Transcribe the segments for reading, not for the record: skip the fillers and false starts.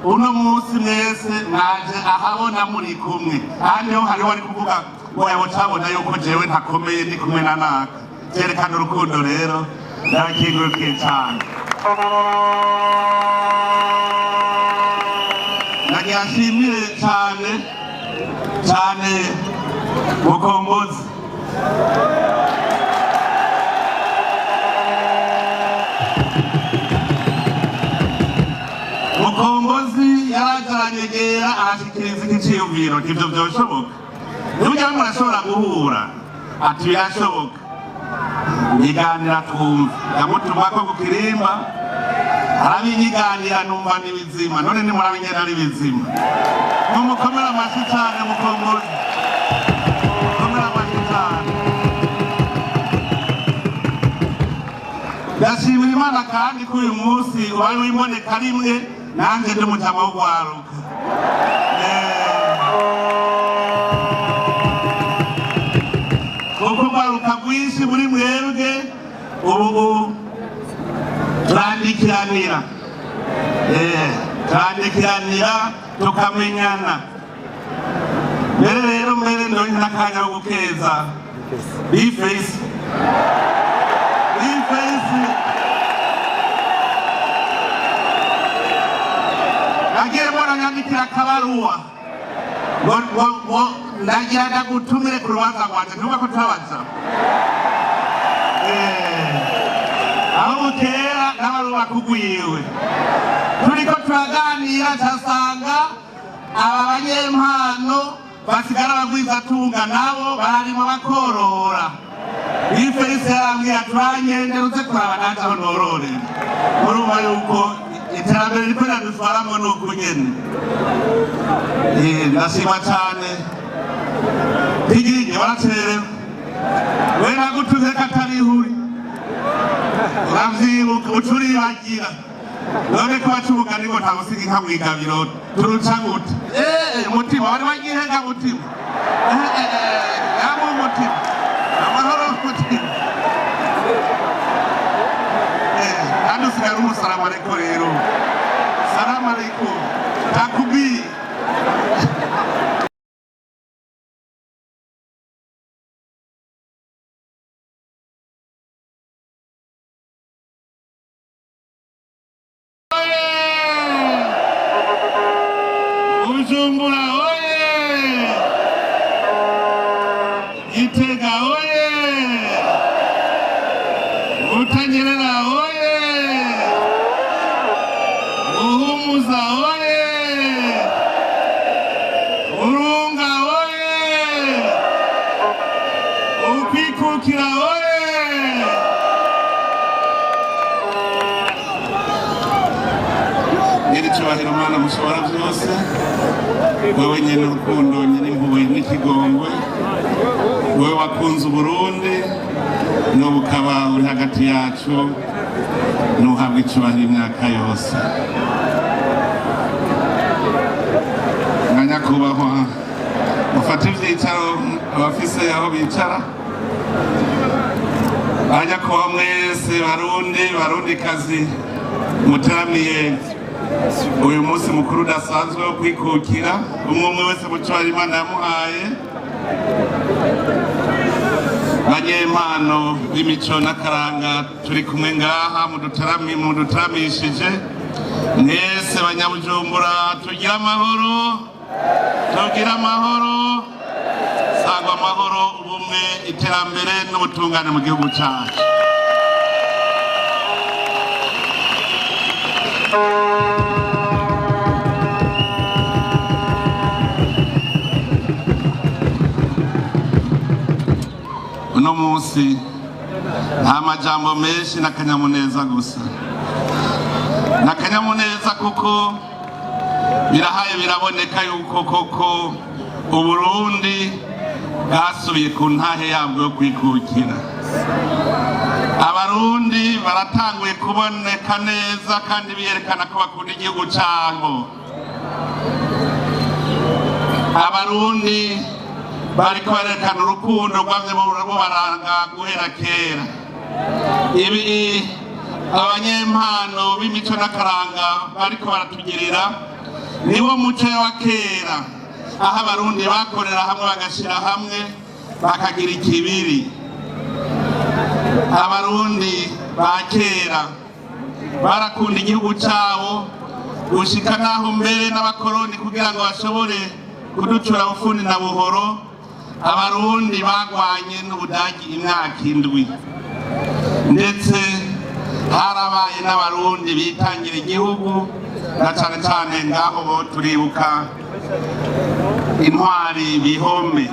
Uno munsi mwese mwaje ahabona muri kumwe. Ahandi ho hariho ari kuvuga ngo yabocabona yuko jewe ntakomeye ndi kumwe na naka. Vyerekana urukundo rero, ndabakengurukiye cane. Nagira nshimire cane cane Mukombozi. Mukombozi yaraje aranyegera, arashikiriza iki ciyumviro, ivyo vyoshoboka? Niburya murashobora guhura? Ati birashoboka, nyiganira twumve. Ndamutumako ku kirimba, arabinyiganira, numva ni bizima. None nimurabinyene ari bizima, mumukomere amashyi cane. Mukombozi, mukomere amashyi cane. Ndashimira Imana kandi ko uyu munsi ubaye w'imboneka rimwe nanjye ndi umujama wo gwaruka. Kuko rwaruka rwinshi muri mwebwe ubu turandikiranira, turandikiranira tukamenyana. Mbere rero, mbere ndonke n'akanya ko gukeza B-Face. B-Face nagiye mbona nyandikira akabaruwa ngo ndagira ndagutumire ku rubanza rwanje. Ntuba ko turabaza aho bukera n'abaruwa kugwiwe. Turiko turaganira, casanga aba banyempano basigara bagwizatunga nabo bararima bakorora. B-Face yarambwiye ati uranyendera uze kuraba nanje aho nororera. Murumva yuko iterambere riko riradutwaramwo nuku nyene. Ndashima cane. Tigige waracerewe, we nagutumye katarihuri, uravyibuka uca uribagira. None ko baca umugani ngo nta gusiga inka mw'igabiro, turuca gute? Mutima wari wagihenga, mutima yaba umutima amahoro, mutima kandi usigara umusalamu alaikum. Rero salamu alaikum takubi. Bujumbura oye! Gitega oye! Butanyerera oye! Buhumuza oye! Burunga oye! Ukwikukira oye! Nyiricyubahiro Mana mushobora byose, wewe nyene urukundo, nyene impuhwe n'ikigongwe, wewe wakunze Uburundi n'ubu ukaba uri hagati yacu, nuhabwa icubahiro imyaka yose. Nka nyakubahwa, mufate ivyicaro abafise aho bicara. Ba nyakubahwa mwese, Barundi, Barundikazi muteramiye uyu munsi mukuru udasanzwe wo kwikukira, umwe umwe wese mu cubahiro Imana yamuhaye, banyempano b'imico n'akaranga turi kumwe ngaha mudutaramishije mwese, Banyabujumbura, tugire amahoro, tugire amahoro. Sangwa amahoro, ubumwe, iterambere n'ubutungane mu gihugu cyacu. Uno munsi nta majambo menshi, n'akanyamuneza gusa, n'akanyamuneza, kuko birahaye biraboneka yuko koko Uburundi bwasubiye ku ntahe yabwo yo kwikukira. Abarundi baratanguye kuboneka neza kandi biyerekana ko bakunda igihugu cabo. Abarundi bariko barerekana urukundo rwamye bubaranga guhera kera. Ibi abanyempano b'imico n'akaranga bariko baratugirira Niwo muco wa kera, aho Abarundi bakorera hamwe, bagashira hamwe, bakagira ikibiri. Abarundi ba kera barakunda igihugu cabo, gushika naho mbere n'abakoroni, kugira ngo bashobore kuducura bufuni na buhoro, Abarundi bagwanye n'Ubudagi imyaka 7. Ndetse harabaye n'Abarundi bitangira igihugu, na cane cane ngaho bo turibuka intwari Bihome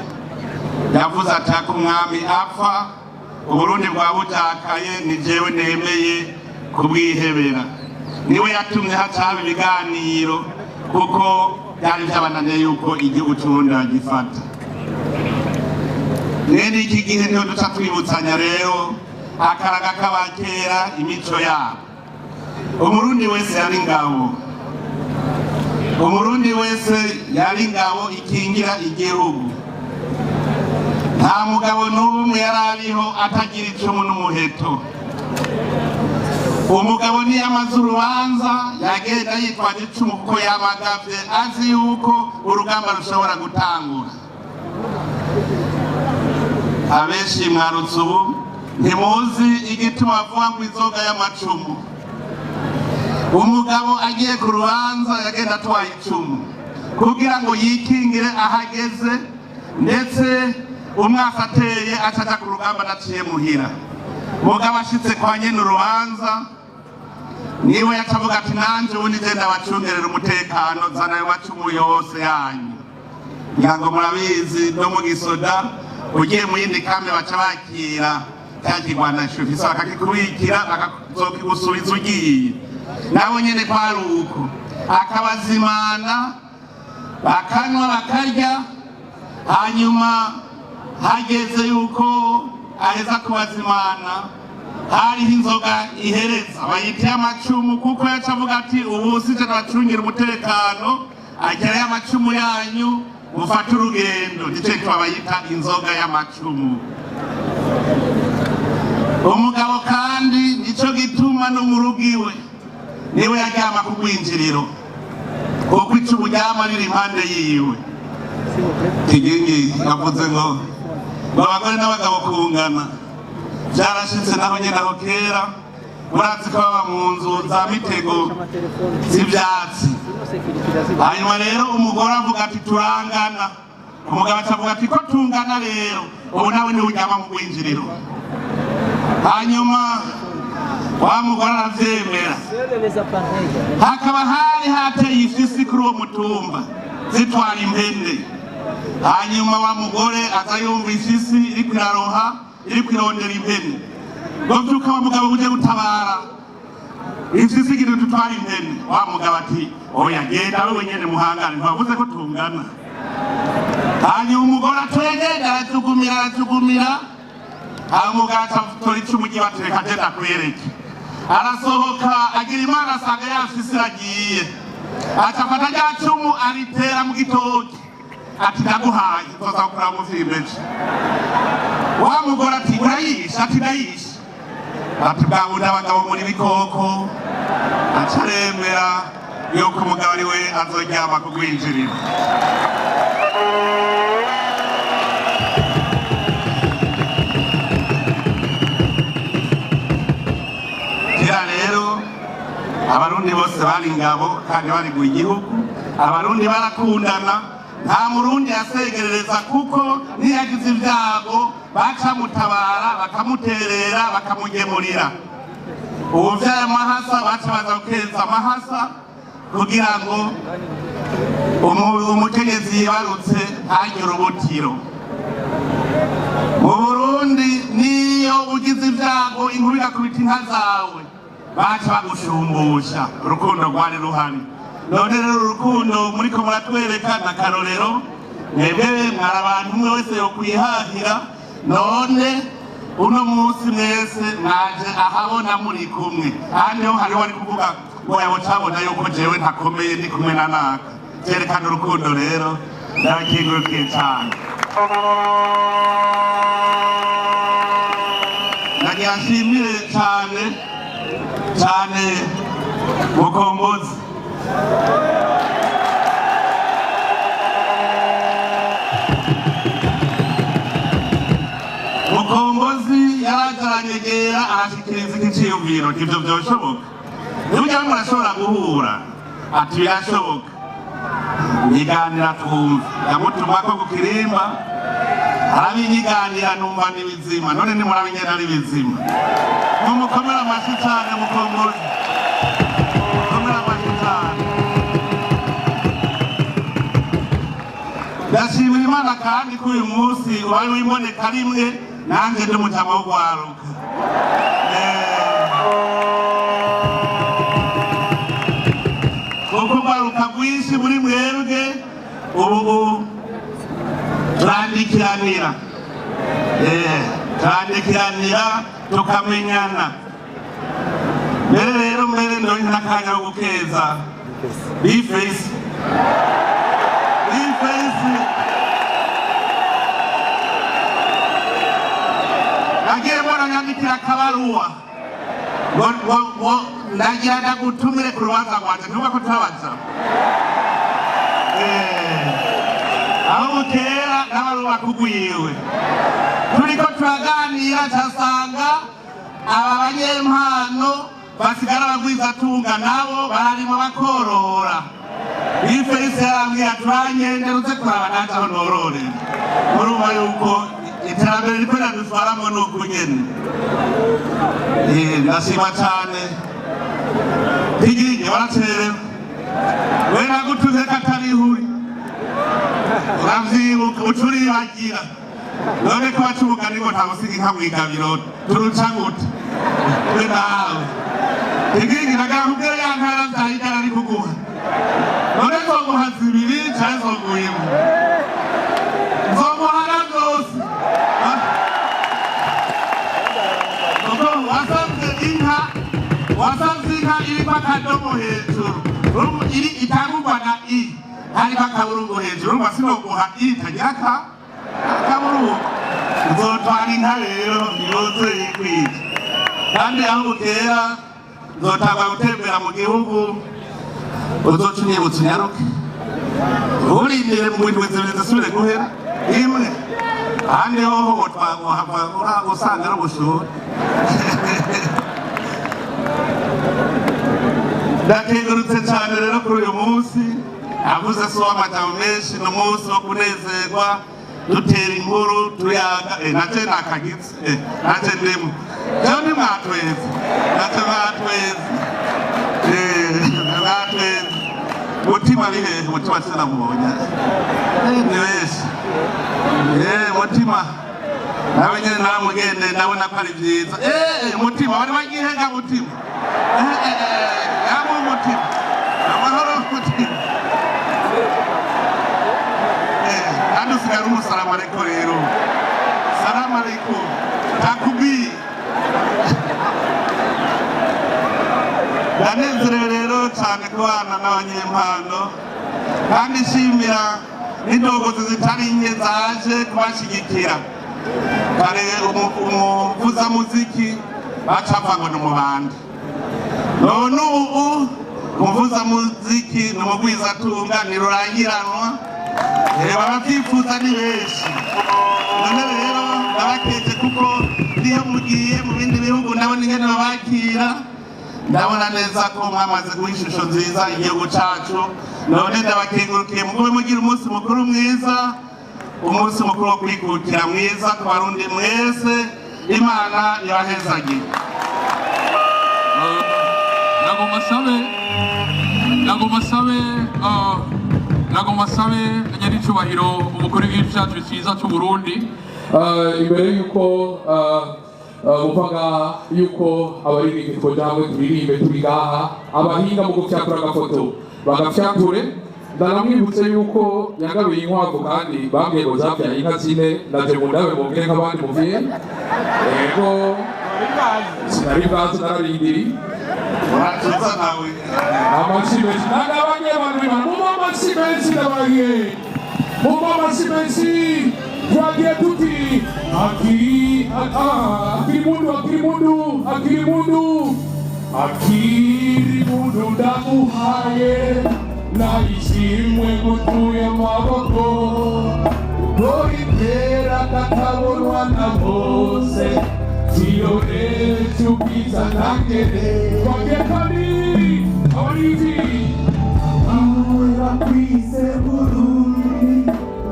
yavuze ati: "Ako umwami apfa, Uburundi bwa butakaye, ni jewe nemeye kubwihebera." Niwe yatumye haca haba ibiganiro, kuko byari byabananiye yuko igihugu c'Uburundi bagifata. Mwene iki gihe niho duca twibutsanya rero akaraga k'abakera, imico yabo. Umurundi wese yari ingabo, Umurundi wese yari ingabo ikingira igihugu. Nta mugabo n'umwe yari ariho atagira icumu n'umuheto. Umugabo niyo amaze urubanza, yagenda yitwaje icumu, kuko yabagavye, azi yuko urugamba rushobora gutangura. Abenshi mwarutse ubu, ntimuzi igituma bavuga ngo inzoga y'amacumu. Umugabo agiye ku rubanza yagenda atwaye icumu kugira ngo yikingire aho ageze, ndetse umwaka ateye acaja ku rugamba adaciye muhira. Mugabo ashitse kwa nyene urubanza, niwe yacavuga ati: "Nanje ubu nije ndabacungerera umutekano, zana ayo macumu yose yanyu." Ngira ngo murabizi, no mu gisoda ugiye mu yindi kambi baca bakira cya kigwanisho ufise, bakakikubikira, bakazokigusubiza ugiye. Nabo nyene kwari uko, akabazimana, bakanywa, bakarya. Hanyuma hageze yuko aheza kubazimana, hariho inzoga ihereza bayita amacumu, kuko yaca avuga ati: "Ubu sije nabacungira umutekano, agerayo amacumu yanyu, mufate urugendo." Nico gituma bayita inzoga y'amacumu. Umugabo kandi nico gituma no mu rugo iwe niwe yaryama ku rwinjiriro, kuko icumu ryama riri impande yiwe. Kigingi yavuze ngo abagore n'abagabo kungana byarashitse naho nyene aho kera. Murazi ko baba mu nzu za mitego z'ivyatsi. Hanyuma rero umugore avuga ati: "Turangana." Umugabo acavuga ati: "Ko tungana rero, ubu nawe niwe uryama mu rwinjiriro." Hanyuma wa mugore aravyemera. Hakaba hari hateye ifisi kuri uwo mutumba zitwara impene. Hanyuma wa mugore aza yumva ifisi iriko iraroha, iriko irondera impene, ngo: "Vyuka wa mugabo, uje gutabara, ifisi igira dutwara impene." Wa mugabo ati: "Oya, genda wewe nyene muhangane, ntiwavuze ko tungana?" Hanyuma umugore atwegenda, aratugumira, aratugumira. Hanyuma umugabo aca icumu ryiwe ati: "Reka genda kwereke." Arasohoka, agira Imana asanga ya fisi iragiye. Aca afata rya cumu, aritera mu gitoki, ati: "Ndaguhaye, nzoza gukura mu vyimbeje." Wa mugore ati: "Urayishe?" Ati: "Ndayishe." Ati: "Bwa bundi abagabo muri bikoko." Aca aremera yuko umugabo ari we azoryama ku rwinjiriro. Kera rero Abarundi bose bari ingabo kandi bariguye igihugu. Abarundi barakundana, nta Murundi yasegerereza, kuko niyagize ibyago bacamutabara, bakamuterera, bakamugemurira. Uwuvyaye amahasa baca baza gukeza amahasa kugira ngo umukenyezi yibarutse ntagire urubutiro. Mu Burundi niyo ugize ibyago, inkuba igakubita inka zawe, baca bagushumbusha. Urukundo rwari ruhari. None rero urukundo muriko muratwereka na karorero. Mwebwe mwari abantu umwe wese yokwihahira, none uno munsi mwese mwaje ahabona muri kumwe. Ahandi ho hariho ari kuvuga ngo yabocabona yuko jewe ntakomeye, ndi kumwe na naka. Vyerekana urukundo. Rero ndabakengurukiye cane. Nagira nshimire cane cane Mukombozi. bukera arashikiriza iki ciyumviro, ivyo vyoshoboka? Niburya murashobora guhura? Ati birashoboka, nyiganira twumve. Ndamutumako ku kirimba, arabinyiganira, numva ni bizima. None nimurabingena ari bizima, mumukomere amashyi cane. Mukombozi, mukomere amashyi cane. Ndashimira Imana kandi ko uyu munsi ubaye w'imboneka rimwe nanjye ndi umutama wo gwaruka. Kuko urwaruka rwinshi muri mwebwe ubu turandikiranira, turandikiranira tukamenyana. Mbere rero, mbere ndonke n'akanya ko gukeza B-Face. B-Face nagiye mbona nyandikira akabaruwa ngo ndagira ndagutumire ku rubanza rwanje. Ntuba ko turabaza aho bukera n'abaruwa kugwiwe, turiko turaganira, casanga aba banyempano basigara bagwizatunga nabo bararima bakorora. B-Face yarambwiye turanyende uze kuraba nanje aho nororera. Murumva yuko iterambere riko riradutwaramwo nuku nyene. Ndashima cane. Kigingi, waracerewe we, nagutuze katarihuri, uravyibuka uca uribagira. None ko baca umugani ngo ntawusiga inka mw'igabiro, turuca gute we nawe? Kigingi, nagara kubwira ya ntara vyahigana ari kuguha. None nzoguha zibiri canke nzoguha imwe? Nzoguhana zose, kuko wasavye inka, wasavye inka iriko akadomo hejuru. Urumva iri itangurwa na i, hariko akaburungu hejuru. Urumva sinoguha i itagira akaburungu. Nzotwara inka rero yuzuye yikwije, kandi aho bukera nzotangwa gutembera mu gihugu, uzoca unyibutsa unyaruke, nturindire mu ndwi 2 zisubire guhera imwe. Ahandi hoho wotwahava usanga ari ubushuhe. Ndakengurutse cyane rero kuri uyu munsi. Avuze so amajambo menshi, ni umunsi wo kunezerwa, dutera inkuru, tuyaga. Naje nakagitse, naje ndimo jewe, ntimwatweze, naje mwatweze, mwatweze. Mutima ari hehe? Mutima sinamubonye. Ni benshi. Mutima nawe nyene naramugende, ndabona ko ari vyiza. Mutima wari wagihenga, mutima. Yamwe mutima, amahoro mutima. Kandi usigara umusalamu ariko rero salamu alaikum takubi. Ndanezerewe rero cyane kubana n'abanyempano, kandi nshimira n'indongozi zitari nke zaje kubashyigikira. Kare umuvuzamuziki bacapfa ngo ni umubandi, none ubu umuvuzamuziki ni umugwizatunga, ni rurangiranwa. Reba, ababyifuza ni benshi. None rero ndabakeje, kuko niyo mugiye mu bindi bihugu ndabona ingene babakira, ndabona neza ko mwamaze guha ishusho nziza igihugu cacu. None ndabakengurukiye, mugume mugira umunsi mukuru mwiza, umunsi mukuru wo kwikukira mwiza ku Barundi mwese. Imana ibahezagiye. Nagomba sabe nyaricubahiro umukuru w'igihugu cyacu cyiza cy'u Burundi, imbere yuko muva ngaha, yuko abaririmbyi twoja hamwe turirimbe turi ngaha, abahinga mu gufyatura agafoto bagafyature. Ndaramwibutse yuko yagabiye inkwavu, kandi bambwiye ngo zavyaye inka zine. Naje mu ndabe mubwire nk'abandi muvye. Yego, sinari bwazo, nararindiri. Uratuza nawe. Amashyi menshi nagabanye, abantu b'Imana, mumpe amashyi menshi, ndabaye mumpe amashyi menshi. Twagiye tuti akiri mundu, akiri mundu, akiri mundu, akiri mundu, ndaguhaye nayishimwe, ngutuye amaboko, dore itera katabonwa na bose. Kirore cy'ubwiza ntangere. Twagiye kandi, abarinzi. Kwise Burundi,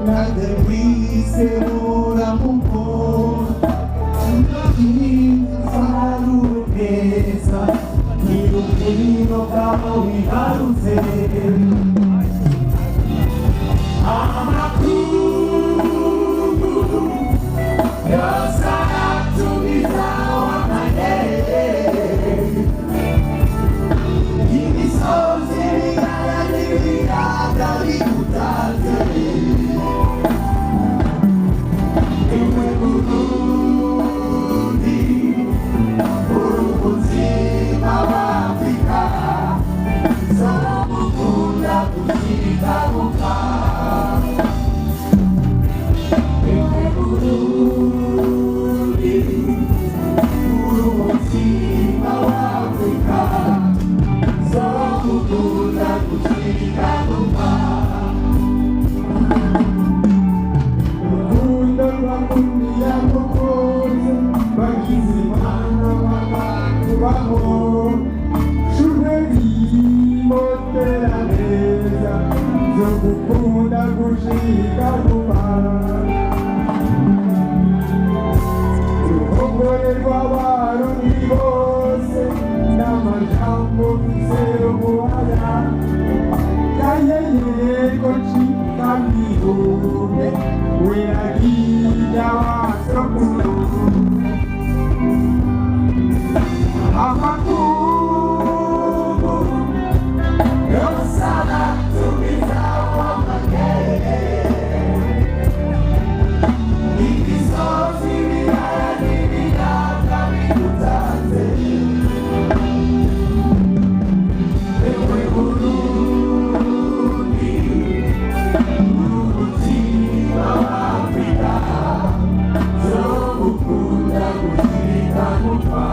nanjye kwise buramuko, saruwe neza nyir'ubwino bwawe wibarutse. Amakungu yose aratumiza wamane, imisozi, ibiyaya n'ibiyaga bigutatse. Ewe Burundi, uri umutima w'Afurika, nzogukunda gushika gupfa. Ewe Burundi, uri umutima w'Afurika, nzogukunda gushika gupfa. Urukundo rwakundiye mukunzi, bagize Imana bakakubaho. Shureri motera neza, nzogukunda gushika gupfa. Uruhongore rw'Abarundi bose, n'amajambo mfise yo guhaya. Kayeyeko chikamirume, wiragiya wasokuru. Amakungu yose aratumiza wamagere, imisozi, ibiyaya n'ibiyaga bigutatse. Ewe Burundi, uri umutima w'Afurika, nzogukunda gushika gupfa.